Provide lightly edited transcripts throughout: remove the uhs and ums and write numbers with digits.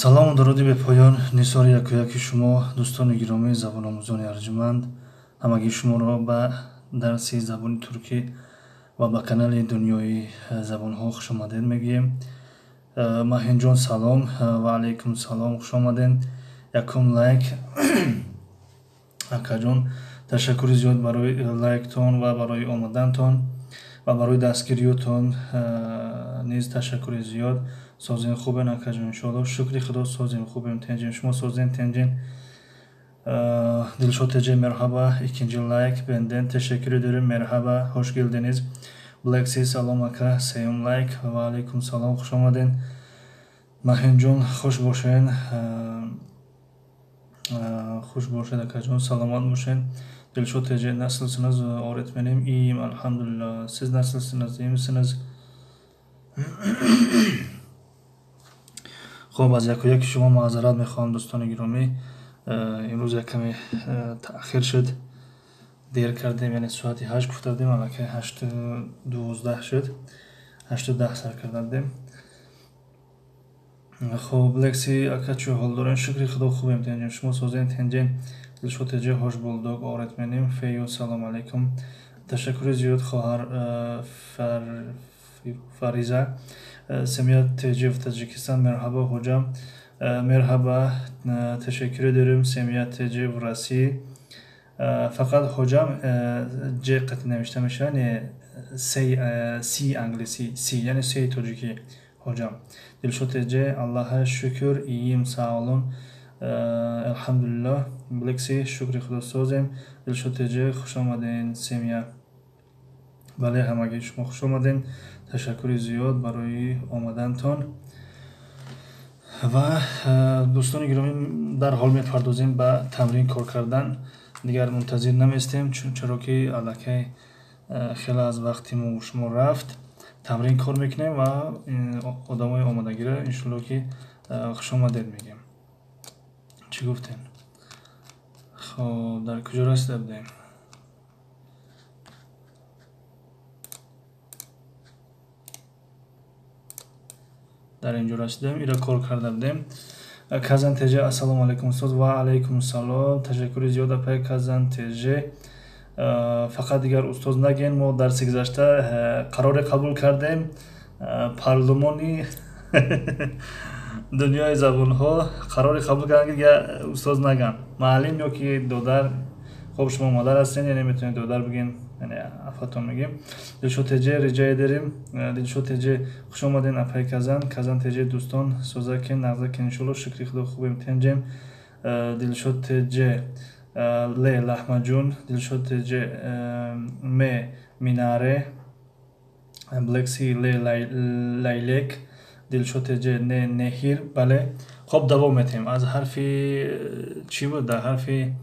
Салому дуруди бепоён нисори якояки шумо, дӯстони гиромӣ, забономӯзони арҷманд. Ҳамагии шуморо ба дарси забони туркӣ ва ба канали Дунёи забонҳо хушомадед мегӯем. Маҳинҷон, салом ва алайкум салом, хушомадед. Якум лайк, акаҷон, ташаккури зиёд барои лайктон ва барои омадантон ва барои дастгириётон низ ташаккури зиёд. Созем, хубен, акаҷон? Иншоалло, шукри Худо, созем, хубем, тенҷем. Шумо созем, тенҷем? Дилшод ТЖ, merhaba, ikinci like benden, teşekkür ederim, merhaba, hoş geldiniz. Black Sea, салом ака, сеюм лайк, ва алайкум салом, хуш омаден. Маҳинҷон, хуш бошен, хуш бошед, акаҷон, саломат бошен. Дилшод ТЖ, nasılsınız öğretmenim? İyiyim, elhamdülillah. Siz nasılsınız, iyi misiniz? Хуб, аз якояки шумо маъзарат мехоҳам, дӯстони гиромӣ. Имрӯз як каме таъхир шуд, дер кардем, яъне соати 8 гуфта будем, аллакай 8:12 шуд, 8:10 сар карда будем. Хуб, Лекси ака, чӣ ҳол дорем? Шукри Худо, хубем, тенҷем. Шумо созем, тенҷем? Дилшод ТЖ, hoş bulduk öğretmenim. Фею, салом алейкум, ташаккури зиёд, хоҳар Фариза. Семья ТЖ в Таджикистан, merhaba hocam. Merhaba, teşekkür ederim, Семья ТЖ в России. Фақат hocam Ҷ қатъи навишта мешавад, не Си англисӣ, Си, яъне Сеи тоҷикӣ, hocam. Дилшод ТЖ, Аллаҳа шукр, iyiyim, sağ olun, elhamdülillah. Блекси, шукри Худо, созем. Дилшод ТЖ, хуш омаден, Семья. Бале, ҳамагии шумо хуш омаден, ташаккури зиёд барои омадантон. Ва дӯстони гиромӣ, дарҳол мепардозем ба тамрин кор кардан, дигар мунтазир наместем, чаро ки аллакай хеле аз вақти мо шумо рафт. Тамрин кор мекунем ва одамои омодагиро иншоалло ки хушомадед мегӯем. Чӣ гуфтем? Хоб, дар куҷо расида будем? Дар инҷо расидем, ира кор карда будем. Казан ТЖ, ассалому алайкум, устоз. Ва алайкум салом, ташаккури зиёд, апай Казан ТЖ. Фақат дигар устоз нагӯен. Мо дарси гузашта қароре қабул кардем, парлумони Дунёи забонҳо қароре қабул карданд, ки дигар устоз наган, муаллим ё ки додар. Хоб, шумо модар ҳастен, яъне метавонед додар бигӯем, яъне афатон мегӯем. Дилшод ТЖ, rica ederim. Дилшод ТЖ, хуш омаден, апай Казан. Казан ТЖ, дӯстон созакен, нағзакен? Иншоалло, шукри Худо, хубем, тенҷем. Дилшод ТЖ, Л лаҳмаҷун. Дилшод ТЖ, М минаре. Блекси, Л leylek. Дилшод ТЖ, Н nehir. Бале, хоб, давом метаҳем. Аз ҳарфи чӣ буд? Дар ҳарфи,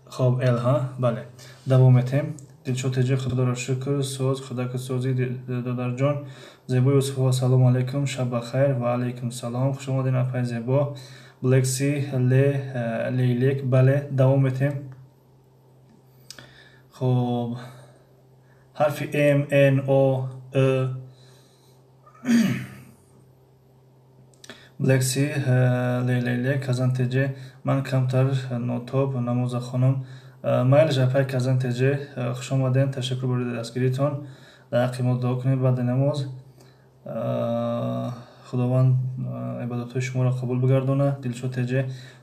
хоб, Л, ҳа, бале, давом метаҳем. Дилшод ТЖ, Худоро шукр, соз, Худаку созӣ, додарҷон. Зебо Юсуфова, салому алайкум, шаб бахайр. Ва алайкум салом, хуш омадем, апай Зебо. Блекси, Л leylek. Бале, давом метаҳем. Хоб, ҳарфи М, Н, О, Ы. Блекси, Л leylek. Казан ТЖ, ман камтар нотоб, намоза хонум. Майлиш, апай Казан ТЖ, хуш омадем, ташаккур барои дастгиритон. Дар ҳаққи мо дуо кунед баъди намоз, Худованд ибодатҳои шуморо қабул бигардонад. Дилшод ТЖ,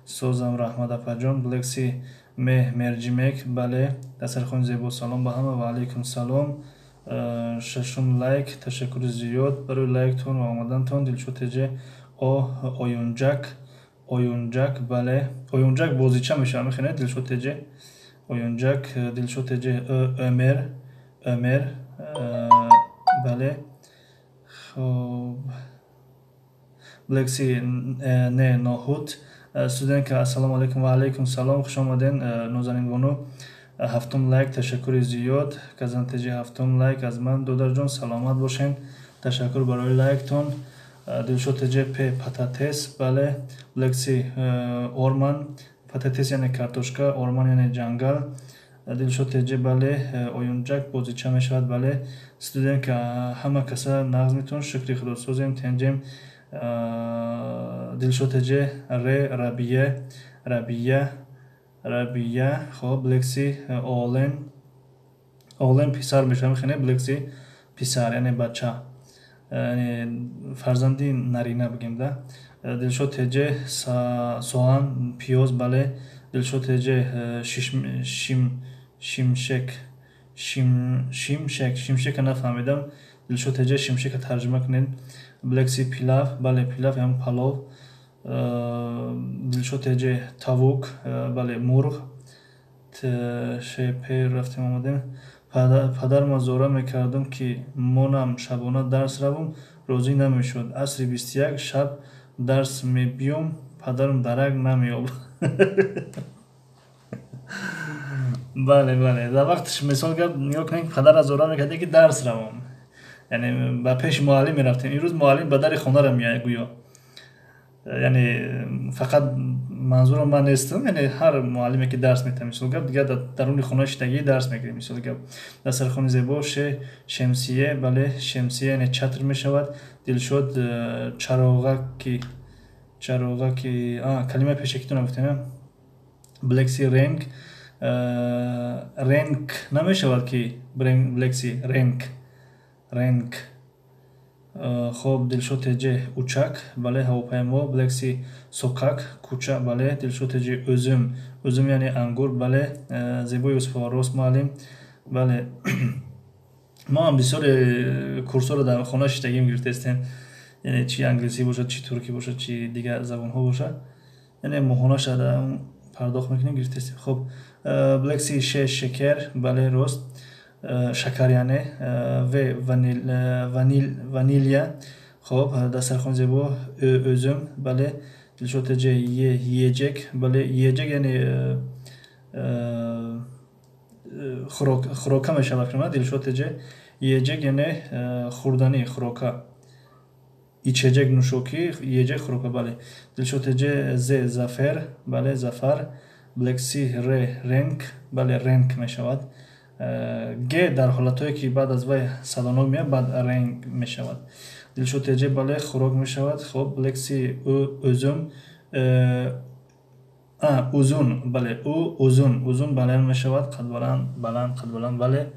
созам, раҳмат, апаҷон. Блекси, М mercimek. Бале, дастархони зебо. Салом ба ҳама. Ва алайкум салом. Шашум лайк, ташаккури зиёд барои лайктон ва омадантон. Дилшод ТЖ, О oyuncak, oyuncak. Бале, oyuncak бозича мешавад, мехонед, Дилшод ТЖ, oyuncak. Дилшод ТЖ, Ömer, Ömer. Бале, хоб. Блекси, Н nohut. Студентка, ассалому алайкум. Ва алайкум салом, хуш омаден, Нозанинбону. Ҳафтум лайк, ташаккури зиёд. Казан ТЖ, ҳафтум лайк аз ман. Додарҷон, саломат бошен, ташаккур барои лайктон. Дилшод ТЖ, П patates. Бале. Блекси, orman. Patates яъне картошка, orman яъне ҷангал. Дилшод ТЖ, бале, oyuncak бозича мешавад. Бале. Студентка, ҳама каса нағз метавон? Шукри Худо, созем, тенҷем. Дилшод Теҷе, Р, Рабия, Рабия, Рабия. Хоб, Блекси, Олен, Олен писар мешавад, хеле Блекси писар, яъне бача, яъне фарзанди нарина бигем да. Дилшод Теҷе, соан, пиёз, бале. Дилшод Теҷе, шимшек, шимшек, шимшека нафаҳмидам. Дилшод Теҷе, шимшека тарҷума кунед. Блекси, пилав, бале, пилав ям палов. Дилшод Теҷе, тавук, бале, мурғ. Шп рафтем омадем. Падарма зора мекардам, ки монам шабона дарс равам, розӣ намешуд. Асри 21 шаб дарс мебиём, падарам дарак намеёбад. Бале, бале, дар вақташ мисол гап нигоҳ кунед, падарра зора мекардем, ки дарс равам, яъне ба пеши муаллим мерафтем. Имрӯз муаллим ба дари хонара меояд гӯё. Яъне фақат манзурам ман нестам, яъне ҳар муаллиме ки дарс метавад, мисол гап, дигар дар даруни хона шидагӣ дарс мегирем. Мисол гап, дастархони зебо, шемсие, бале, шемсие яъне чатр мешавад. Дилшод, чароғаки, чароғаки, калимаи пешакитона гуфтем. Блекси, ренг, ренг намешавад ки Блекси, ренг, ренг. Хоб, Дилшод Теҷе, учак, бале, ҳавопаймо. Блекси, сокак, кӯча, бале. Дилшод Теҷе, узум, узум яъне ангур, бале. Зебои Юсуфова, рост, муаллим, бале. Мо ҳам бисёре курсҳоро дар хона шиштагим гирифтаистем, яъне чи англисӣ бошад, чи туркӣ бошад, чи дигар забонҳо бошад, яъне моҳонаша пардохт мекунем, гирифтаистем. Хоб, Блекси, ш, шекер, бале, рост, шакар яъне. В, ванилия. Хоб, дастархони зебо, ӯзум, бале. Дилшод Теҷе, е, еҷек, бале, еҷек яъне хӯрока мешавад. Дилшод Теҷе, еҷек яъне хӯрданӣ, хӯрока. Ичеҷек нӯшокӣ, еҷек хӯрока, бале. Дилшод Теҷе, з, зафер, бале, зафар. Блекси, р, ренг, бале, ренг мешавад. Г дар ҳолатҳое ки баъд аз вай садонок меяд, баъд ренг мешавад. Дилшод Теҷе, бале, хӯрок мешавад. Хоб, Блекси, ӯ, узум, узун, бале, ӯ, узун, узун баланд мешавад, қадбаланд, баланд, қадбаланд, бале.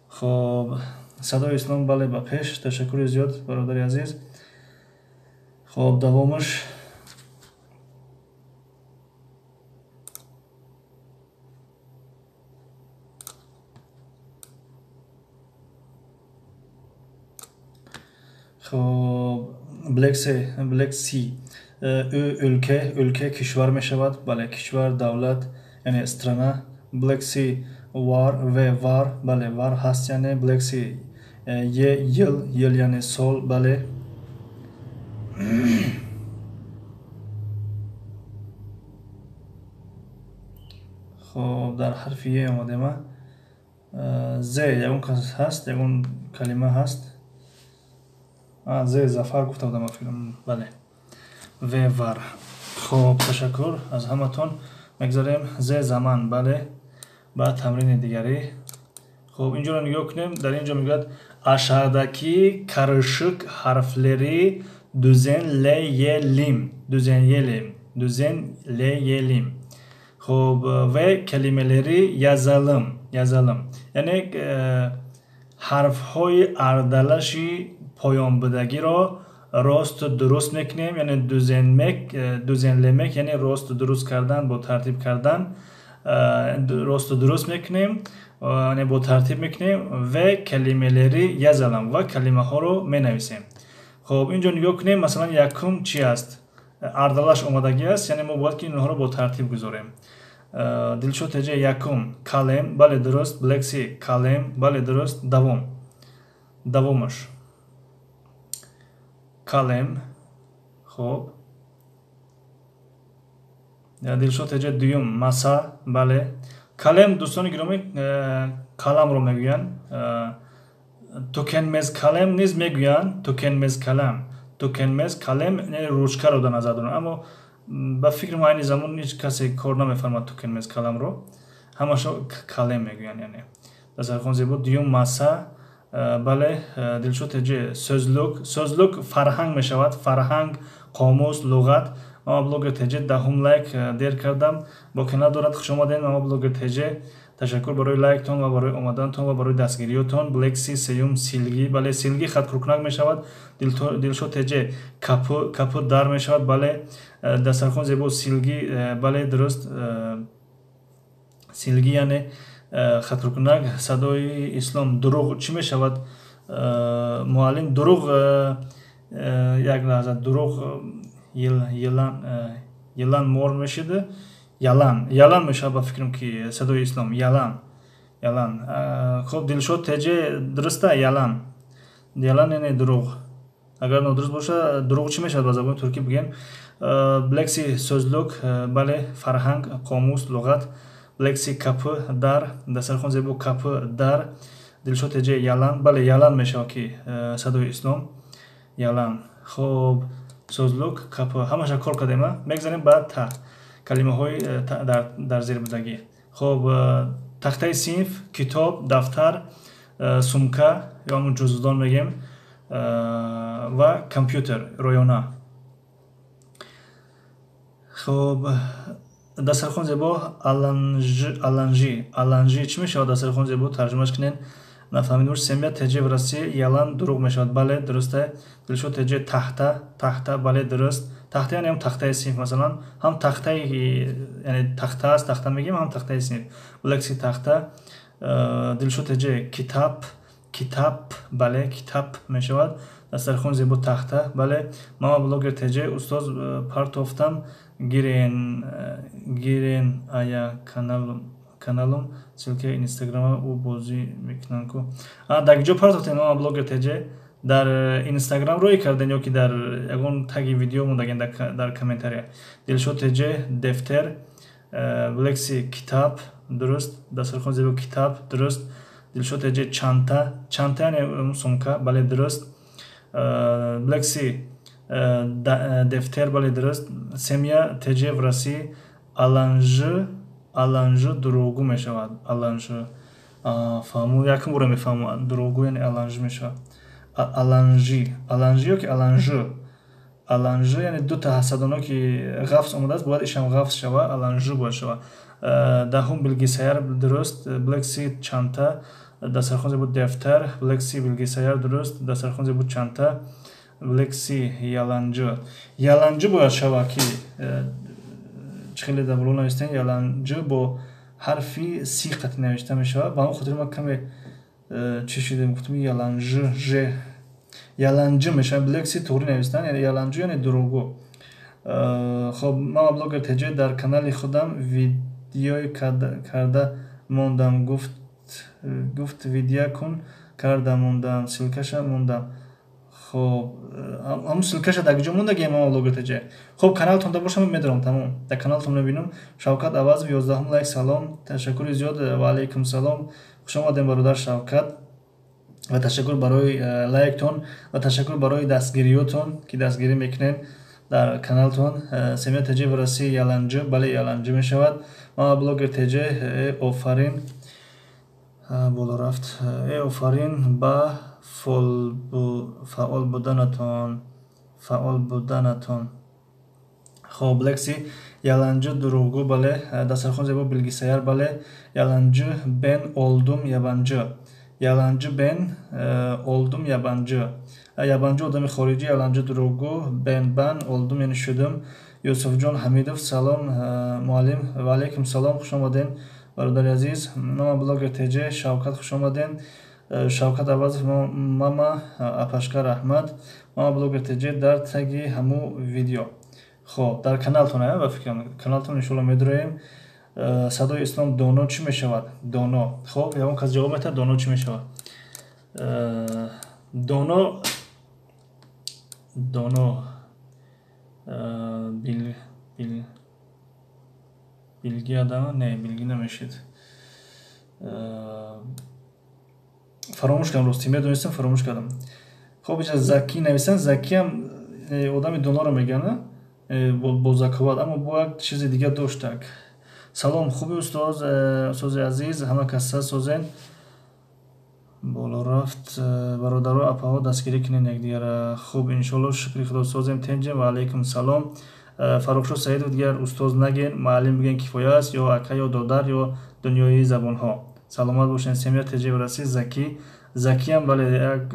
Хоб, Садои Ислом, бале, ба пеш. Ташаккури зиёд, бародари азиз. Хоб, давомаш. Хоб, Блекси, Блекси, ӯ, ӯлке, ӯлке кишвар мешавад, бале, кишвар, давлат, яъне страна. Блекси, вар, в, вар, бале, вар ҳаст, яъне. Блекси, е, йил, йил яъне сол, бале. Хоб, дар ҳарфи е омадема. З, ягон кас ҳаст, ягон калима ҳаст? З, зафар гуфта будам, филм, бале. В, вар. Хоб, ташаккур аз ҳаматон. Мегзарем, з, заман, бале, ба тамрини дигарӣ. Хоб, инҷоро нигоҳ кунем. Дар инҷо мегӯяд: aşağıdaki karışık harfleri düzenleyelim, düzenleyelim, düzenleyelim. Хоб, ve kelimeleri yazalım, yazalım. Яъне ҳарфҳои ардалаши поёнбудагиро росту дуруст мекунем, яъне düzenmek, düzenlemek, яъне росту дуруст кардан, бо тартиб кардан, росту дуруст мекунем, яъне бо тартиб мекунем. Ve kelimeleri yazalım, ва калимаҳоро менависем. Хоб, инҷо нигоҳ кунем, масалан, якум чи аст? Ардалаш омадагӣ аст, яъне мо бояд ки инҳоро бо тартиб гузорем. Дилшод Теҷе, якум, kalem, бале, дуруст. Блекси, kalem, бале, дуруст. Давом, давомаш kalem. Хоб, Дилшод Теҷе, дуюм, masa, бале. Kalem, дӯстони гиромӣ, қаламро мегӯянд. Tükenmez kalem низ мегӯянд, tükenmez kalem, tükenmez kalem яъне ручкаро дар назар доранд, аммо ба фикри мо айни замон ҳеҷ касе кор намефармад tükenmez kalemро, ҳамашо kalem мегӯянд. Яъне дастархон зебо, дуюм, masa. Бале, Дилшод ТЖ, sözlük. Sözlük фарҳанг мешавад, фарҳанг, қомус, луғат. Мама Блогер ТЖ, 10-ум лайк, дер кардам, боке надорад. Хуш омадем, Мама Блогер ТЖ, ташаккур барои лайктон ва барои омадантон ва барои дастгириётон. Блекси, сеюм silgi. Бале, silgi хаткуркунак мешавад. Дилшод ТЖ, kapı, kapı дар мешавад. Бале, дастархон зебо, silgi. Бале, дуруст, silgi яъне хаткуркунак. Садои Ислом, дурӯғ чӣ мешавад, муаллим? Дурӯғ, як лаҳза, дурӯғ yılan, мор мешида, yalan, yalan мешавад ба фикрам ки, Садои Ислом, yalan, yalan. Хуб, Дилшод ТЖ, дуруста, yalan, yalan яъне дурӯғ. Агар нодуруст боша, дурӯғ чӣ мешавад ба забони туркӣ бигем. Блекси, sözlük. Бале, фарҳанг, қомус, луғат. Блекси, kapı дар, дастархон зебо, kapı дар. Дилшод ТЖ, yalan. Бале, yalan мешавад ки, Садои Ислом, yalan. Хоб, sözlük, kapı, ҳамаша кор кардем. Мегзарем ба та калимаҳои дар зербудагӣ. Хоб, тахтаи синф, китоб, дафтар, сумка ё ҳамун ҷуздон мегем ва компютер, роёна. Хоб, дастархон зебо, аланжи. Аланжи чӣ мешавад, дастархон зебо, тарҷумаш кунед, нафаҳмидем. Семья ТЖ в России, yalan дурӯғ мешавад. Бале, дуруста. Дилшод ТЖ, tahta, tahta. Бале, дуруст, тахта яъне ҳам тахтаи синф, масалан, ҳам тахтаи, яъне тахта аст, тахта мегӯем, ҳам тахтаи синф. Лекси, тахта. Дилшод ТЖ, kitap, kitap. Бале, kitap мешавад. Дастархон зебо, тахта. Бале. Мама Блогер ТЖ, устоз, партофтам, гирен, гирен, ая каналум, ссылка Инстаграма, ӯ бозӣ мекунанд ку. Дар ҷо партофтем, Мама Блогер ТЖ? Дар Инстаграм рӯй карден ё ки дар ягон таги видео мондаген, дар комментария? Дилшод ТЖ, defter. Блекси, kitap, дуруст. Дастархон зебо, kitap, дуруст. Дилшод ТЖ, çanta. Çanta яъне сумка. Бале, дуруст. Блекси, defter. Бале, дуруст. Семья ТЖ в России, аланжи. Аланжи дурӯғгӯ мешавад. Аланжи, фаҳму, якум бора мефаҳмам, дурӯғгӯ яъне аланжи мешавад. Аланжи, аланжи ё ки аланжи? Аланжи яъне дута садоно ки ғафз омадааст, бояд ишам ғафз шава, аланжи бояд шава. 10-ум bilgisayar, дуруст. Блекси, çanta. Дастархон зебо, defter. Блекси, bilgisayar, дуруст. Дастархон зебо, çanta. Блекси, yalancı. Yalancı бояд шава ки, чӣ хеле дар боло навистем, yalancı бо ҳарфи си қатъи навишта мешавад. Ба ҳамон хотир ман каме чӣ шидем, гуфтем yalancı, ж, yalancı мешавад. Блекси туғрӣ навистан, яъне yalancı яъне дурӯғгӯ. Хоб, Мама Блогер ТЖ, дар канали худам видеои карда мондам, гуфт видео кун, карда мондам, ссылка ша мондам. Хоб, ҳамун ссылка ша дар куҷо мондагием, Мама Блогер ТЖ? Хоб, каналтонда бошам, медорам, тамом, дар каналтон мебинам. Шавкат Авазов, 11-ум лайк. Салом, ташаккури зиёд. Ва алайкум салом, хуш омадем, бародар Шавкат, ва ташаккур барои лайктон ва ташаккур барои дастгириётон, ки дастгирӣ мекунед дар каналтон. Семья ТЖ в России, yalancı. Бале, yalancı мешавад. Мама Блогер ТЖ, офарин, боло рафт. Офарин ба фаъол буданатон, фаъол буданатон. Хоб, Лекси, yalancı дурӯғгӯ. Бале. Дастархон зебо, bilgisayar. Бале. Yalancı ben oldum yabancı. Yalancı ben oldum yabancı. Yabancı одами хориҷӣ, yalancı дурӯғгӯ, ben бан, oldum яъне шудум. Юсуфҷон Ҳамидов, салом, муаллим. Ва алайкум салом, хуш омадем, бародари азиз. Мама Блогер ТЖ, Шавкат, хуш омадем. Шавкат Авазов, мама апашка, раҳмат. Мама Блогер ТЖ, дар таги ҳаму видео. Хоб, дар каналтон, ба фикрам, каналтон иншоалло медуроем. Садои Ислом, доно чӣ мешавад? Доно. Хоб, ягон кас ҷавоб метаҳад, доно чӣ мешавад? Доно, доно, bilgi адама, не, bilgi намешид. Фаромӯш кардам, ростӣ, медонистам, фаромӯш кардам. Хоб, иҷа заки нависанд, закиам одами доноро мегӯянд, бо заковат, аммо бо як чизи дига доштак. Салом, хуби, устоз, устози азиз, ҳама каса созен. Боло рафт. Бародаро, апаҳо, дастгирӣ кунед якдигара. Хуб, иншоалло, шукри худо, созем, тенҷем. Ва алайкум салом. Фаррухшо Саидов, дигар устоз наген, муаллим бигӯен кифоя аст, ё ака, ё додар, ё дунёи забонҳо. Саломат бошед. Семья ТЖ в России, Заки. Закиам, бале, як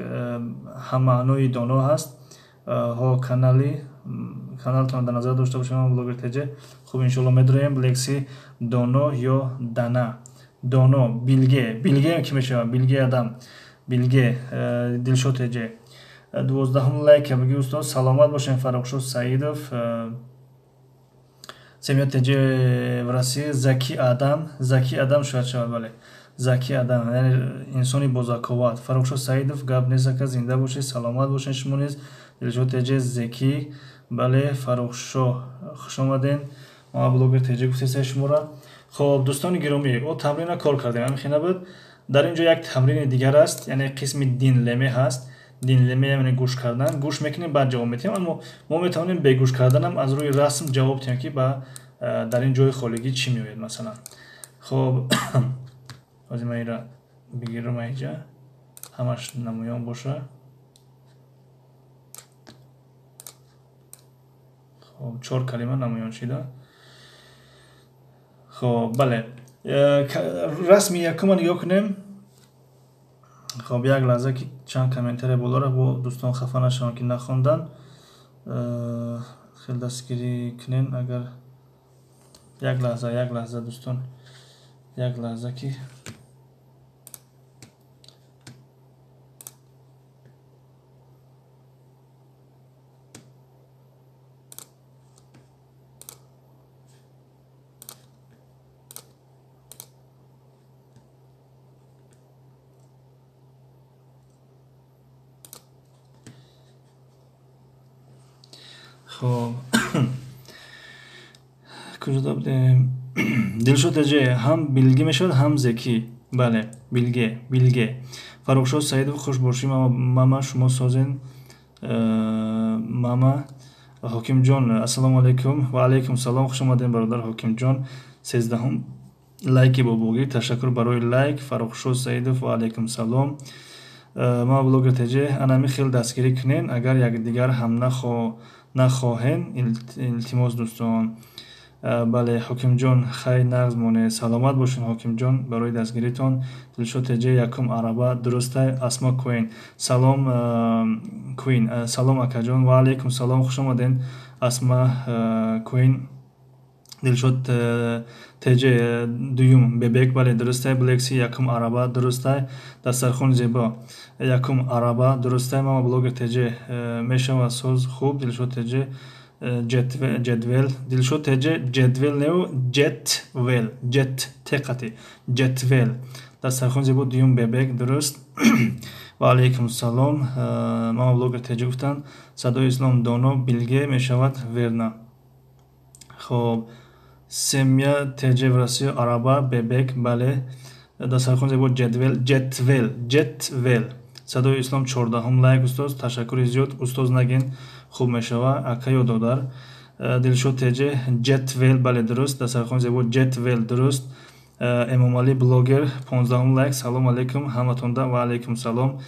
ҳаммаънои доно ҳаст. Ҳо, канали каналтон дар назар дошта бошем, блогер ТЖ. Хуб, иншоалло медроем. Лекси доно ё дана. Доно, билге, билге ки мешавад? Билге адам. Билге, Дилшод ТЖ. 12-ум лайк бигӣ, устод, саломат бошем, Фаррухшо Саидов. Семья ТЖ в России, Заки Адам, Заки Адам шояд шавад, бале. Заки Адам, яъне инсони бозаковат. Фаррухшо Саидов, гап нест, ака, зинда бошед, саломат бошед шумо низ. Дилшод ТЖ, Зеки, бале, Фаррухшо, хуш омаден. Ма блогер ТЖ гуфтесай шуморо. Хоб, дӯстони гиромӣ, о тамринро кор кардем, ҳамин хел набуд? Дар ин ҷо як тамрини дигар аст, яъне қисми dinleme ҳаст. Dinleme яъне гӯш кардан. Гӯш мекунем, баъд ҷавоб медиҳем, аммо мо метавонем бе гӯш карданам аз рӯи расм ҷавоб диҳем, ки ба дар ин ҷои холигӣ чӣ меояд, масалан. Хоб, ҳозир ман инро бигирам, инҷа ҳамаш намоён боша. Хоб, чор калима намоён шида. Хоб, бале, расми якума нигоҳ кунем. Хоб, як лаҳза, ки чанд комментария боло рафт, бо дӯстон хафа нашаванд, ки нахондан. Хел дастгирӣ кунен, агар як лаҳза, як лаҳза, дӯстон, як лаҳза, ки хоб, куҷода будем? Дилшод ТЖ, ҳам билги мешавад, ҳам зеки. Бале, билге, билге. Фаррухшо Саидов, хуш бошӣ, мама, шумо созен, мама. Ҳокимҷон, ассалому алайкум. Ва алайкум салом, хуш омадем, бародар Ҳокимҷон. 13-ум лайки бобогӣ, ташаккур барои лайк. Фаррухшо Саидов, ва алайкум салом. Мама блогер ТЖ, анами хел дастгирӣ кунен, агар якдигар ҳам нахоҳен, илтимос, дӯстон. Бале, Ҳокимҷон, хай нағз монед, саломат бошед, Ҳокимҷон, барои дастгиритон. Дилшод ТЖ, якум араба, дурустай. Асмо Куин, салом, Куин, салом, акаҷон. Ва алайкум салом, хуш омаден, Асма Куин. Дилшод ТЖ, дуюм бебек, бале, дурустай. Блекси, якум араба, дурустай. Дастархони зебо, якум араба, дурустай. Мама блогер ТЖ, мешавад, соз, хуб. Дилшод ТЖ, cetvel. Дилшод ТЖ, cetvel неу, ҷетвел, ҷет теқати, ҷетвел. Дастархони зебо, дуюм бебек, дуруст. Ва алайкум салом. Мама блогер ТЖ гуфтанд. Садои Ислом, доно, билге мешавад, верно. Хоб, семья ТЖ в Россию, араба, бебек, бале. Дастархони зебо, ҷедвел, ҷетвел, ҷетвел. Садои Ислом, 14-ум лайк, устоз, ташаккури зиёд. Устоз нагин, хуб мешава, ака ё додар. Дилшод ТЖ, ҷетвел, бале, дуруст. Дастархони зебо, ҷетвел, дуруст. Эмомалӣ блогер, 15-ум лайк, салом алейкум ҳаматонда. Ва алейкум салом,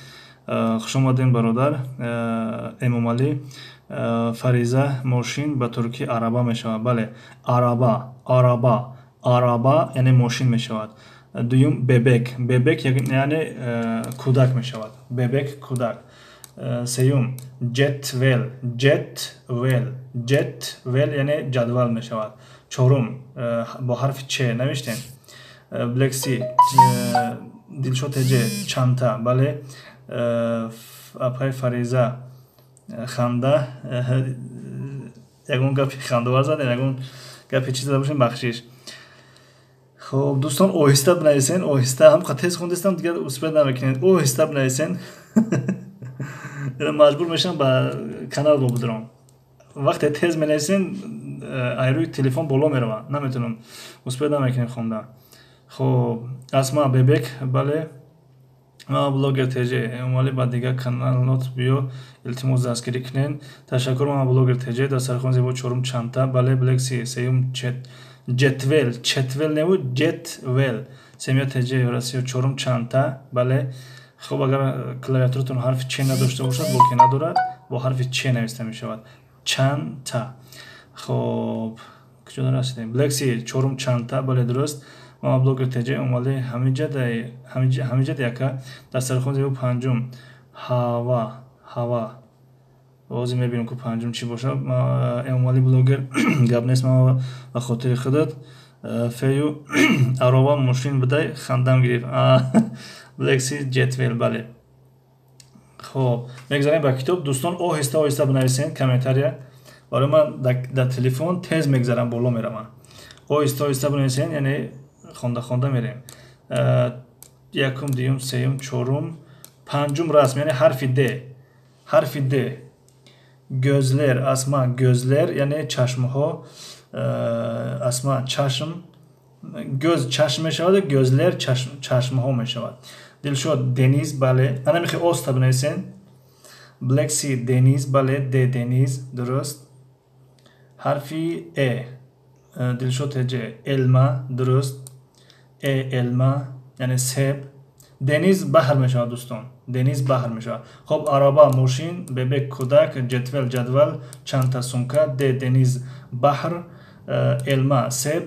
хуш омадем, бародар Эмомалӣ. Фариза, мошин ба туркӣ araba мешавад. Бале, araba, araba, araba яъне мошин мешавад. Дуюм bebek, bebek яъне кӯдак мешавад, bebek, кӯдак. Сеюм cetvel, cetvel, cetvel яъне ҷадвал мешавад. Чорум бо ҳарфи ч навиштем. Блекси, Дилшод ТЖ, çanta, бале. Апай Фариза, ханда, ягон гапи хандавар задем, ягон гапи чиз зада бошем, бахшиш. Хоб, дӯстон, оҳиста бинависен, оҳиста. Ҳамқа тез хондистам, дигар успеть намекунед. Оҳиста бинависен, маҷбур мешавам ба канал бобудирам. Вақте тез менависен, айрӯи телефон боло меравад, наметавонам, успеть намекунем хонда. Хоб, Асма, bebek, бале. Ма блогер ТЖ, Эмомалӣ, ба дигар каналнот биё, илтимос, дастгирӣ кунен. Ташаккур, мама блогер ТЖ. Дастархони зебо, чорум çanta, бале. Блекси, сеюм cetvel, четвел неву, cetvel. Семья ТЖ Россия, чорум çanta, бале. Хуб, агар клавиатуратон ҳарфи Ч надошта бошад, боке надорад, бо ҳарфи Ч нависта мешавад. Чанта. Хуб, куҷо расидем? Блекси чорум чанта, бале, дуруст. Мама блогер ТЖ омале ҳамиҷа яка. Дастархон зебо панҷум. Ҳава, ҳава. Ҳозир мебинем, ку панҷум чӣ бошад. Эмомалӣ блогер, гап нест, мама, ба хотири худат. Фею арова мошин бидай, хандам гирифт. Блекси ҷетвел, бале. Хоб, мегзарем ба китоб. Дӯстон, оҳиста оҳиста бинависен комментария. Барои ман дар телефон тез мегзарам, боло меравам. Оҳиста оҳиста бинависен, яъне хонда хонда мерем. Якум, дуюм, сеюм, чорум, панҷум расм, яъне ҳарфи Д. Ҳарфи Д. Gözler, Асма, gözler, яъне чашмҳо, Асма, чашм, гӯз чашм мешавад, gözler чашмҳо мешавад. Дилшод, deniz, бале. Ана мехи оста бинависен. Блекси deniz, бале, Д deniz, дуруст. Ҳарфи Э. Дилшод ТЖ, elma, дуруст. Э elma, яъне себ. Deniz баҳр мешавад, дӯстон. Deniz баҳр мешавад. Хоб, araba мошин, bebek кӯдак, cetvel ҷадвал, чанта сумка, Д deniz баҳр, elma себ.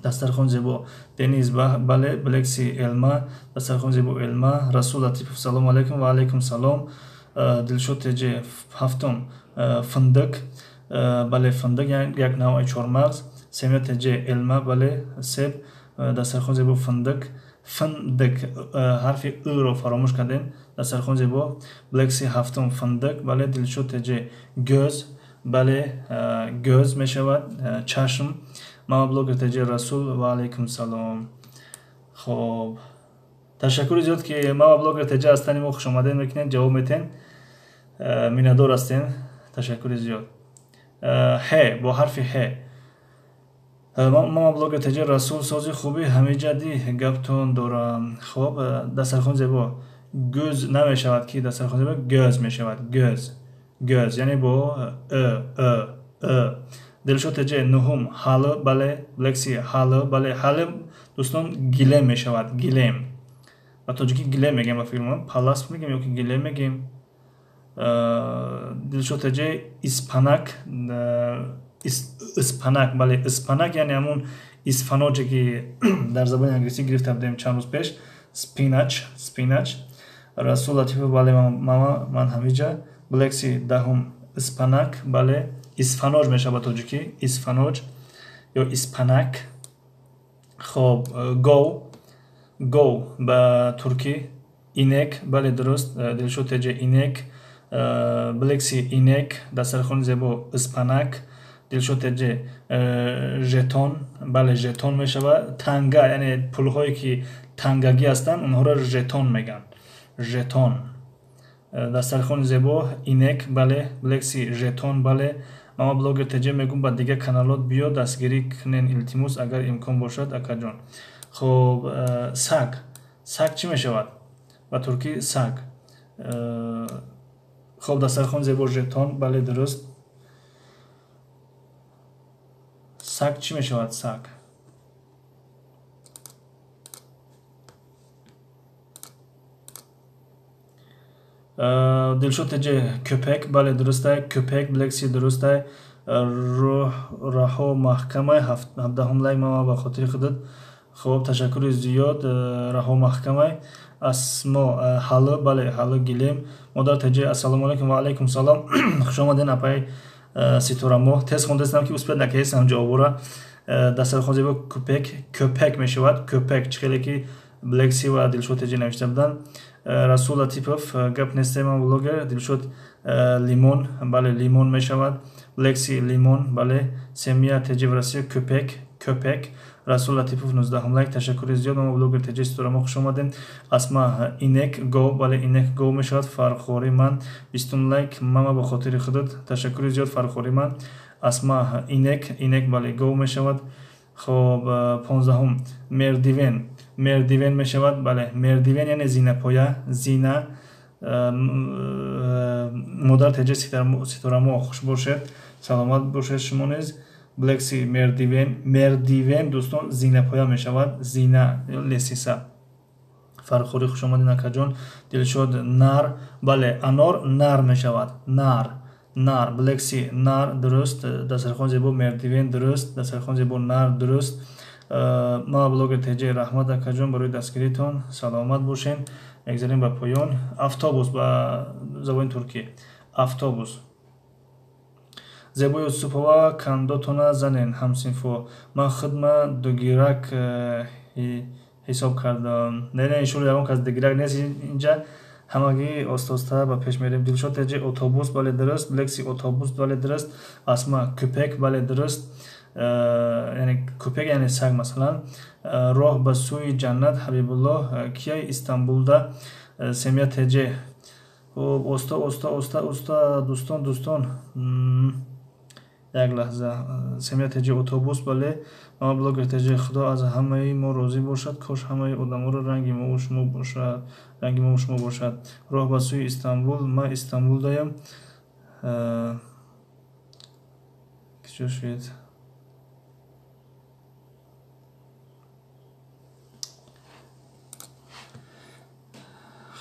Дастархон зебо deniz, бале, Блекси elma, дастархон зебо elma. Расул Латипов, салому алайкум, ва алайкум салом. Дилшод ТЖ, ҳафтум финдик, бале, финдик як навъи чормағз. Семия ТЖ elma, бале, себ, дастархон зебо финдик, финдик, ҳарфи ӯро фаромӯш кардем. Дастархон зебо Блекси ҳафтум финдик, бале. Дилшод ТЖ гӯз, бале, гӯз мешавад, чашм. Мама блогер ТЖ, Расул, ва алайкум салом. Хоб, ташаккури зиёд, ки мама блогер ТЖ ҳастани мо хушомадед мекунед, ҷавоб метен, миннатдор ҳастем, ташаккури зиёд. Ҳ, бо ҳарфи Ҳ. Мама блогер ТЖ, Расул, сози хуби ҳамиҷади гаптон дорам. Хоб, дастархон зебо гӯз намешавад, ки дастархон зебо гӯз мешавад, гӯз, гӯз, яъне бо ы, ы, ы. Дилшод ТЖ нуҳум halı, бале. Блекси halı, бале. Halı, дӯстон, гилем мешавад, гилем. Ба тоҷикӣ гилем мегем, ба фикр палас мегем ё ки гилем мегем. Дилшод ТЖ ıspanak, ıspanak, бале, ıspanak, яъне ҳамун исфаноҷе, ки дар забони англисӣ гирифта будем чанд рӯз пеш, spinach, spinach. Расул Латипов, бале, мама, ман ҳамиҷа. Блекси даҳум ıspanak, бале, исфаноҷ мешавад ба тоҷикӣ, исфаноҷ ё испанак. Хоб, гов, гов ба туркӣ inek, бале, дуруст. Дилшод ТЖ inek, Блекси inek, дастархони зебо ıspanak. Дилшод ТЖ жетон, бале, жетон мешавад, танга, яъне пулҳое, ки тангагӣ ҳастанд, онҳоро жетон мегӯянд, жетон. Дастархони зебо inek, бале. Блекси жетон, бале. Мама блогер ТЖ, мегӯм, ба дигар каналот биё, дастгирӣ кунен, илтимос, агар имкон бошад, акаҷон. Хоб, саг, саг чӣ мешавад ба туркӣ, саг? Хоб, дастархон зебо жетон, бале, дуруст. Саг чӣ мешавад, саг? Дилшод ТЖ köpek, бале, дурустай, köpek. Блекси дурустай. Раҳо маҳкамай, 17-ум лайк, мама, ба хотири худат. Хоб, ташаккури зиёд, Раҳо маҳкамай. Асмо halı, бале, halı гилем. Модар ТЖ, ассалому алайкум, ва алайкум салом, хуш омаден, апай Ситорамо. Тез хондастам, ки успеть накардам ҷавобора. Дастархон зебо köpek, köpek мешавад, köpek, чӣ хеле ки Блекси ва Дилшод ТЖ навишта буданд. Расул Латипов, гап несте, ман блогер. Дилшод limon, бале, limon мешавад. Блекси limon, бале. Семия ТЖ в Россия köpek, köpek. Расул Латипов 19-ум лайк, ташаккури зиёд. Мама блогер ТЖ, Ситорамо, хуш омадем. Асма inek, гов, бале, inek гов мешавад. Фархори ман 20-ум лайк, мама, ба хотири худат, ташаккури зиёд, Фархори ман. Асма inek, inek, бале, гов мешавад. Хоб, 15-ум merdiven, merdiven мешавад, бале, merdiven, яъне зинапоя, зина. Модар ТЖ, Ситорамо, хуш бошед, саломат бошед шумо низ. Блекси merdiven, merdiven, дӯстон, зинапоя мешавад, зина, лестница. Фархурӣ, хуш омадин, акаҷон. Дилшод, нар, бале, анор нар мешавад, нар, нар. Блекси, нар, дуруст. Дастархон зебо, мердивен, дуруст. Дастархон зебо, нар, дуруст. Ма блогер ТЖ, раҳмат, акаҷон, барои дастгиритон, саломат бошен. Мегзарем ба поён. Автобус ба забони туркӣ, автобус. Зебо Юсупова, кандотона занен, ҳамсинфо. Ман хидма дугирак ҳисоб кардам. Не, не, иншоалло, ягон кас дугирак нест инҷа, ҳамагӣ оста-оста ба пеш мерем. Дилшод ТЖ, отобус, бале, дуруст. Блекси, отобус, бале, дуруст. Асма, köpek, бале, дуруст. Яъне köpek, яъне саг, масалан. Роҳ ба сӯи ҷаннат, Ҳабибуллоҳ, кияй Истанбулда. Семия ТЖ. Хуб, оста, оста, оста, оста, дӯстон, дӯстон, як лаҳза. Семия ТЖ, отобус, бале. Мама блогер ТЖ, Худо аз ҳамаи мо розӣ бошад, кош ҳамаи одаморо ранги мову шумо бошад, ранги мову шумо бошад. Роҳ ба сӯи Истанбул, ма Истанбулдаям. Киҷо шуд?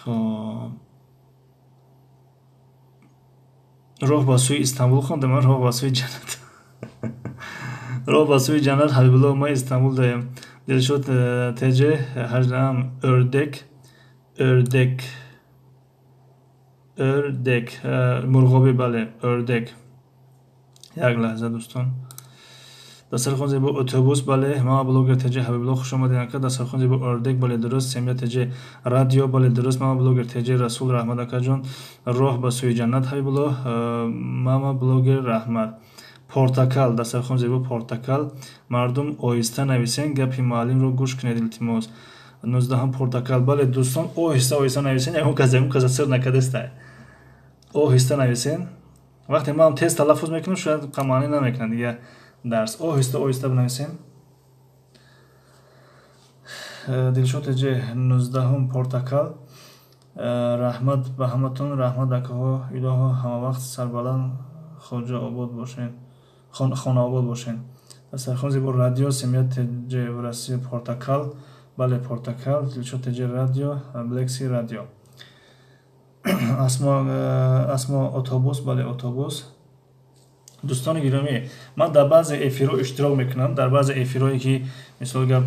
Хоб, роҳ ба сӯи Истанбул хондам, роҳ ба сӯи ҷаннат, роҳ ба сӯи ҷаннат. Ҳабибулло, ма Истанбул даям. Дилшод ТЖ, ҳаждаҳам, ördek, ördek, ördek, мурғобӣ, бале, ördek. Як лаҳза, дӯстон. Дастархон зебо, отобус, бале. Мама блогер ТЖ, Ҳабибулло, хуш омадед, ака. Дастархон зебо, ördek, бале, дуруст. Семия ТЖ, радио, бале, дуруст. Мама блогер ТЖ, Расул, раҳмат, акаҷон. Роҳ ба сӯи ҷаннат, Ҳабибулло. Мама блогер, раҳмат. Портакал, дастархон зебо, портакал. Мардум, оҳиста нависен, гапи муаллимро гӯш кунед, илтимос. 19-ум, портакал, бале, дӯстон, оҳиста, оҳиста нависен, ягон кас ягон каса сир накардестай, оҳиста нависен. Вақте ман тез талаффуз мекунам, шояд маънӣ намекунад дига дарс. Оҳиста, оҳиста бинависем. Дилшод ТЖ, 19-ум, портакал. Раҳмат ба ҳаматон, раҳмат, акаҳо, илоҳо, ҳамавақт сарбаланд, хоҷа обод бошен, хонаобод бошен. Дастархон зебо, радио. Семия ТЖ, в Россия, портакал, бале, портакал. Дилшод ТЖ, радио. Блекси, радио. Асмо, Асмо, отобус, бале, отобус. Дӯстони гиромӣ, ман дар баъзе эфирҳо иштирок мекунам, дар баъзе эфирҳое ки, мисол гап,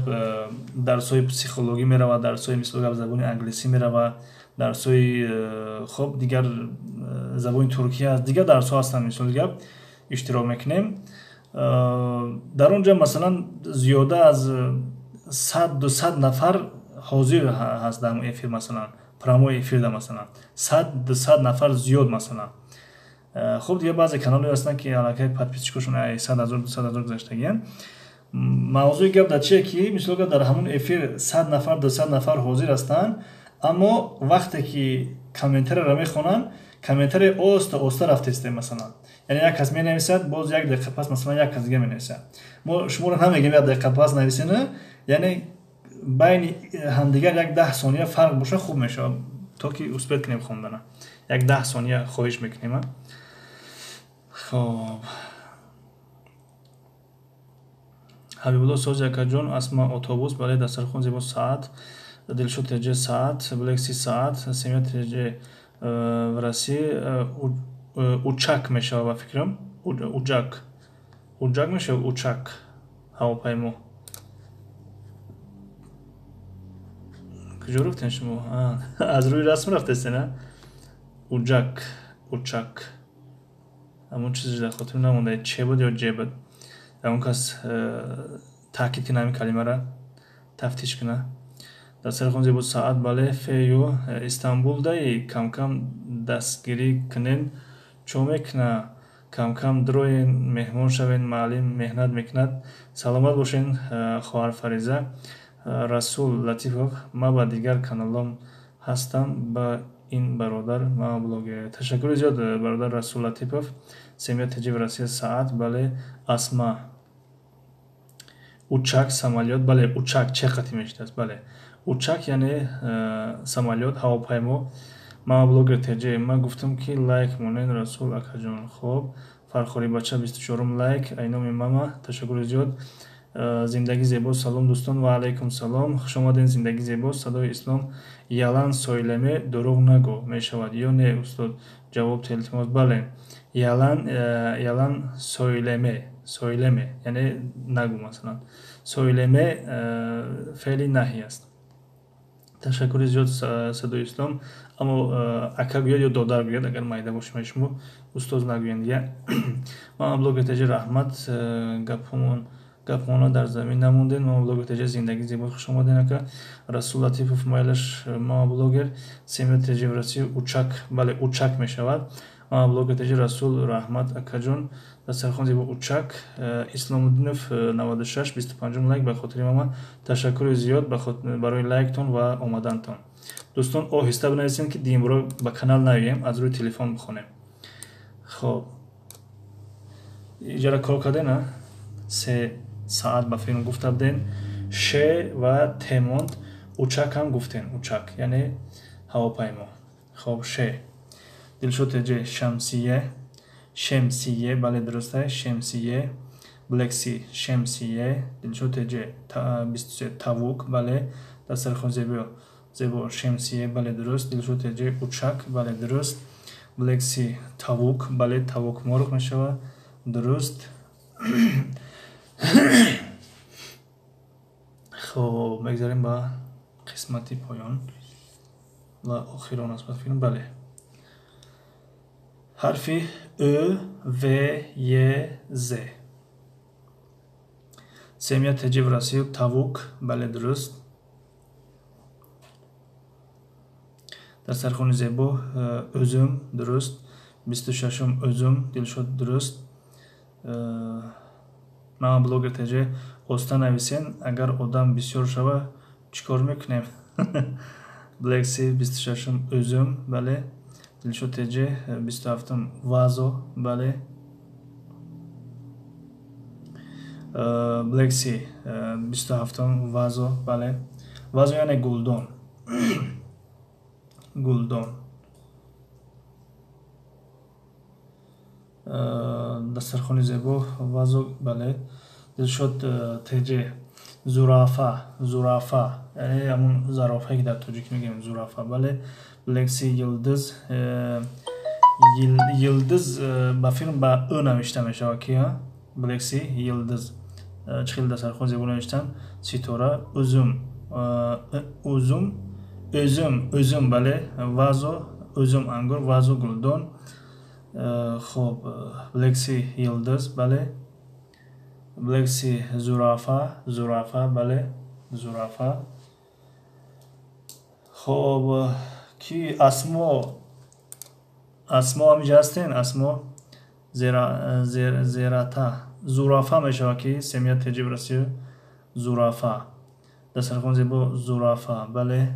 дарсҳои психологӣ меравад, дарсҳои, мисол гап, забони англисӣ меравад, дарсҳои, хоб, дигар забони туркӣ аст, дигар дарсҳо ҳастанд, мисоли гап, иштирок мекунем. Дар он ҷо, масалан, зиёда аз 100, 200 нафар ҳозир ҳаст дар эфир, масалан, прямой эфирда, масалан, 100, 200 нафар зиёд, масалан. Хуб, дигар баъзе каналҳое ҳастанд, ки аллакай подписчикошон 100 000, 200 000 гузаштагиянд. Мавзӯи гап дар чие, ки, мисол гап, дар ҳамон эфир 100 нафар, 200 нафар ҳозир ҳастанд, аммо вақте ки комментарияро мехонанд, комментария оста оста рафтесте, масалан, яъне як кас менависад, боз як дақиқа пас, масалан, як кас дига менависад. Мо шуморо намегем як дақиқа пас нависена, яъне байни ҳамдигар як 10 сония фарқ боша, хуб мешавад, то ки успеть кунем хондана. Як 10 сония хоҳиш мекунем. Хоб, Ҳабибулло, сози, акаҷон. Асма, отобус, бале. Дастархон зебо, саат. Дилшод ТЖ, саат. Блекси, саат. Семия ТЖ, в России uçak мешавад, ба фикрам, uçak, uçak мешавад, uçak, ҳавопаймо. Куҷо рафтем шумо? Аз рӯи расм рафтестен, а? Uçak, uçak, ҳамон чизе дар хотир намонда, че буд ё ҷе буд. Ягон кас таъкид кина, ҳамин калимара тафтиш куна. Дастархон зебо, саат, бале. Фею, Истанбулдаи, камкам дастгирӣ кунен, чо мекуна, камкам дроен, меҳмон шавен, маълим меҳнат мекунад. Саломат бошен, хоҳар Фариза. Расул Латифов, ма ба дигар каналом ҳастам, ба ин бародар ма блогер. Ташаккури зиёд, бародар Расул Латипов. Семия ТЖ, в Россия, саат, бале. Асма, uçak, самолёт, бале, uçak че қати мешудааст, бале, uçak, яъне самолёт, ҳавопаймо. Ма блогер ТЖ, ман гуфтам, ки лайк монен, Расул акаҷон. Хоб, Фархорибача, 24-ум лайк айноми мама, ташаккури зиёд. Зиндагӣ зебо. Салом дӯстон, ва алайкум салом. Хуш омадед, зиндагӣ зебо. Садои ислом yalan söyleme, дурӯғ нагӯ мешавад ё не, устод? Ҷавоб илтимос. Бале, yalan, yalan söyleme, söyleme яъне нагӯ. Масалан, söyleme феъли наҳӣ аст. Ташаккури зиёд, садои ислом. Аммо ака гӯяд ё додар гӯяд, агар майда бошем шумо, устоз нагӯянд. Я ман блогер теҷи, раҳмат, гапҳомона дар замин намондем. Мама блогер теҷи, зиндагӣ зебо, хуш омадем, ака. Расул Латипов, майлаш. Мама блогер Семья теҷи в России, uçak, бале, uçak мешавад. Мама блогер теҷи, Расул, раҳмат, акаҷон. Дастархон зебо, uçak. Исломуддинов 96, 25-ум лайк ба хотири мама. Ташаккури зиёд барои лайктон ва омадантон. Дӯстон, оҳиста бинависем, ки димбуро ба канал наёем, аз рӯи телефон бихонем. Хоб, иҷара кор кардем, 3 саат ба филм гуфта будем. Ше ва те монд. Uçak ҳам гуфтем, uçak яъне ҳавопаймо. Хоб, ше. Дилшод теҷе, şemsiye, şemsiye, бале, дуруст, şemsiye. Блекси, şemsiye. Дилшод теҷе, 23, tavuk, бале. Дастархон зебо, зебо, şemsiye, бале, дуруст. Дилшод теҷе, uçak, бале, дуруст. Блекси, tavuk, бале, tavuk мурғ мешавад, дуруст. Хоб, мегзарем ба қисмати поён ва охирон аст ба филм. Бале, ҳарфи ӯ, в, е, з. Семья теҷи в Россию, tavuk, бале, дуруст. Дастархони зебо, üzüm, дуруст. 26-ум, üzüm. Дилшод, дуруст. Мама блогер теҷе, оста нависен. Агар одам бисёр шава, чӣ кор мекунем? Блекси, 26-ум, üzüm, бале. Дилшод теҷе, 27-ум, vazo, бале. Блекси, 27-ум, vazo, бале. Vazo яъне гулдон, гулдон. Дастархони зебо, vazo, бале. Дилшод теҷе, zürafa, zürafa яъне ҳамун зарофае, ки дар тоҷикӣ мегӯем, zürafa, бале. Блекси, yıldız, yıldız ба филм ба ӯ навишта мешавад ки блекси, yıldız. Чӣ хеле дастархон зебо навиштан, ситора. Üzüm, узум, üzüm, üzüm, бале. Vazo, üzüm ангур, vazo гулдон. Хоб, блекси, yıldız, бале. Блекси, zürafa, zürafa, бале, zürafa. Хоб, ки Асмо, Асмо ҳамиҷа ҳастен? Асмо, зерата, zürafa мешавад ки семья теҷи в Россию, zürafa. Дастархон зебо, zürafa, бале.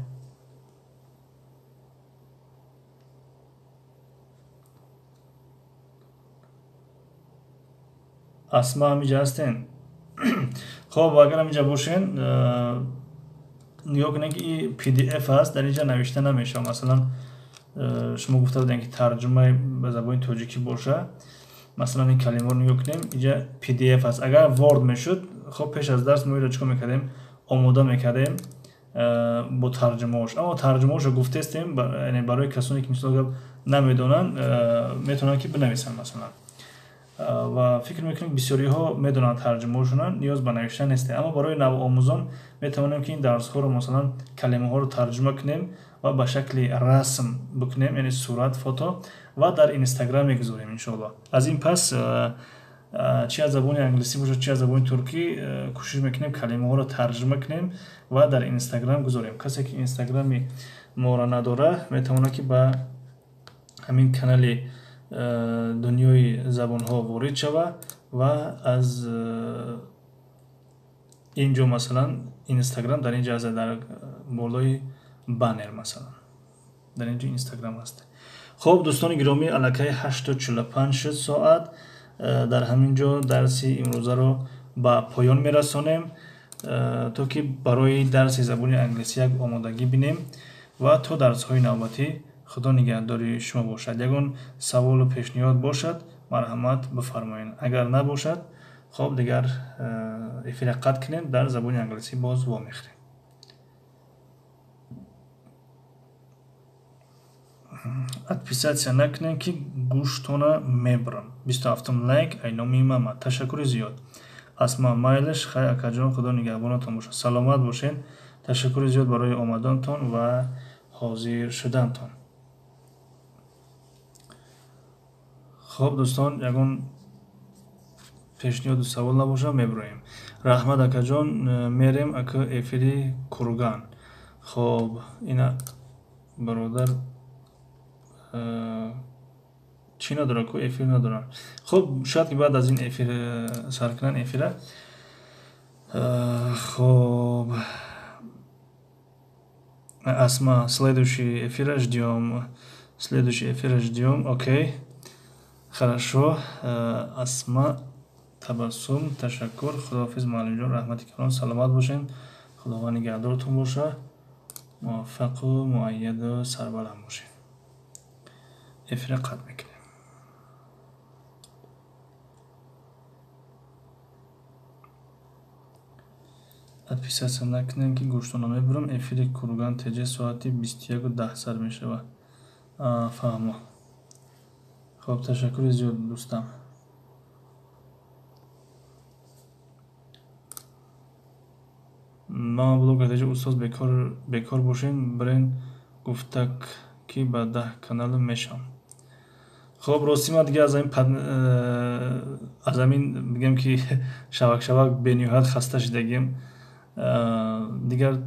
Асма ҳамиҷа ҳастен? Хоб, агар ҳамиҷа бошен, нигоҳ кунед, ки PDF аст, дар инҷа навишта намешавад. Масалан, шумо гуфта будем, ки тарҷумаи ба забони тоҷикӣ боша. Масалан, ин калимаро нигоҳ кунем, инҷа PDF аст. Агар Word мешуд, хоб, пеш аз дарс мо инро чӣ кор мекардем? Омода мекардем бо тарҷумаош. Аммо тарҷумаошро гуфтестем, барои касоне, ки мисол гап намедонанд, метавонанд, ки бинависанд, масалан. Ва фикр мекунем, бисёриҳо медонанд тарҷумаошона, ниёз ба навиштан нест. Аммо барои навомӯзон метавонем, ки ин дарсҳоро, масалан, калимаҳоро тарҷума кунем ва ба шакли расм бикунем, яъне сурат, фото, ва дар Инстаграм мегузорем, иншоалло. Аз ин пас, чи аз забони англисӣ бошад, чи аз забони туркӣ, кӯшиш мекунем, калимаҳоро тарҷума кунем ва дар Инстаграм гузорем. Касе ки Инстаграми моро надора, метавонад, ки ба ҳамин канали дунёи забонҳо ворид шава ва аз ин ҷо, масалан, Инстаграм дар ин ҷо аст, дар болои баннер, масалан, дар ин ҷо Инстаграм аст. Хоб, дӯстони гиромӣ, аллакай 8:45 шуд соат. Дар ҳамин ҷо дарси имрӯзаро ба поён мерасонем, то ки барои дарси забони англисӣ як омодагӣ бинем. Ва то дарсҳои навбатӣ Худо нигаҳдори шумо бошад. Ягон саволу пешниҳод бошад, марҳамат, бифармоед. Агар набошад, Хоб, дигар эфира қатъ кунем, дар забони англисӣ боз вомехӯрем. Отписаться накунем, ки гӯштона мебарам. 27-ум лайк ай номи мама. Ташаккури зиёд. Асма, майлаш, хай акаҷон, худо нигаҳбонатон бошад. Саломат бошед. Ташаккури зиёд барои омадантон ва ҳозир шудантон. Хоб, дӯстон, ягон пешниҳоду савол набошад, мебироем. Раҳмат, акаҷон, мерем ака эфири Курган. Хоб, ина бародар чӣ надорад ку, эфир надорам. Хоб, шояд ки баъд аз ин эфир сар кунанд эфира. Хоб, Асма, следующий эфира ждём. Следующий эфира ждём. Окей. Хорошо. Асма Табассум, ташаккур. Худоҳофиз, муаллимҷон, раҳмати калон, саломат бошед. Худованд нигаҳдоротон боша. Муваффақу муайяду сарбаланд бошед. Эфира қатъ мекунем. Отписаться накунем, ки гӯштона мебарам. Эфири Курган ТЖ соати 21:10 сар мешавад. Фаҳмо. Хоб, ташаккури зиёд, дӯстам. Мама блогер ТЖ, устоз, бекор бошем, бирен гуфтак, ки ба 10 канал мешавам. Хоб, рости ман дига аз ҳамин бигем, ки шавак шавак бениҳоят хаста шудагим. Дигар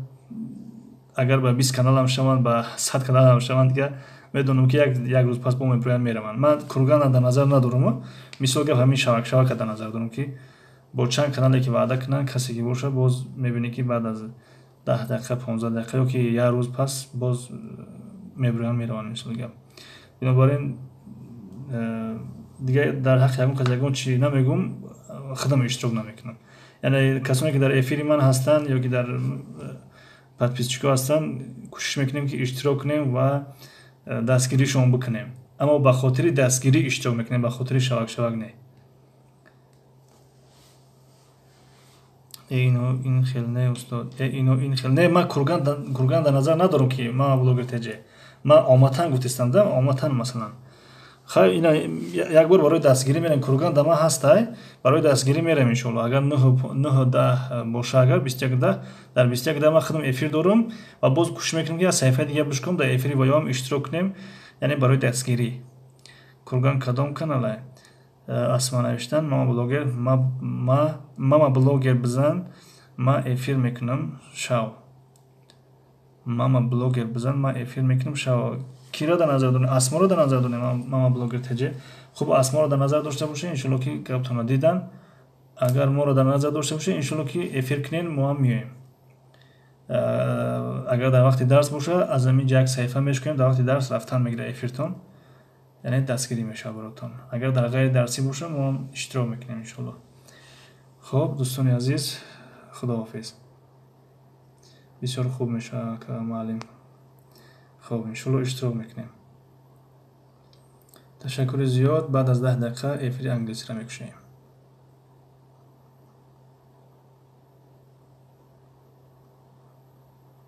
агар ба 20 каналам шаванд, ба 100 каналам шаванд, дигар медонам, ки як рӯз пас бо мебироянд, мераванд. Ман Кургана дар назар надорам, мисол гап, ҳамин шавак шавака дар назар дорам, ки бо чанд канале ки ваъда кунанд, касе ки бошад, боз мебинӣ, ки баъд аз 10 дақиқа, 15 дақиқа ё ки як рӯз пас боз мебироянд, мераванд, мисол гап. Бинобар ин дигар дар ҳаққи ягон кас ягон чи намегӯм, худам иштирок намекунам. Яъне касоне ки дар эфири ман ҳастанд ё ки дар подписчикҳо ҳастанд, кӯшиш мекунем, ки иштирок кунем ва дастгиришон бикунем, аммо ба хотири дастгирӣ иштирок мекунем, ба хотири шавак шавак не. Ино ин хел не, устод, ино ин хел не. Ман Курган дар назар надорам, ки ман блогер ТЖ, ман оматан гуфтистам да, оматан. Масалан, хай, ина як бор барои дастгирӣ мерем. Курган да ман ҳастай, барои дастгирӣ мерем, иншоалло. Агар 9:10 боша, агар 21:10, дар 21:10 ман худам эфир дорам ва боз кӯшиш мекунем, ки аз саҳифаи дига бишком, дар эфири ваёам иштирок кунем, яъне барои дастгирӣ. Курган кадом каналай? Асма навиштан, мама блогер, мама блогер бизан, ман эфир мекунам, шав. Мама блогер бизан, ман эфир мекунам, шав. Киро дар назар дорем? Асморо дар назар дорем, мама блогер ТЖ. Хуб, Асморо дар назар дошта бошед, иншолло, ки гаптонро дидан. Агар моро дар назар дошта бошед, иншолло, ки эфир кунем, мо ҳам меоем. Агар дар вақти дарс боша, аз ҳамин ҷа як саҳифа мешкунем, дар вақти дарс рафтан мегирад эфиртон, яъне дастгирӣ мешавад баротон. Агар дар ғайри дарсӣ боша, мо ҳам иштирок мекунем, иншолло. Хуб, дӯстони азиз, худоҳофиз. Бисёр хуб мешавад, муаллим. Хуб, иншолло, иштирок мекунем. Ташаккури зиёд. Баъд аз 10 дақиқа эфири англисиро мекушоем.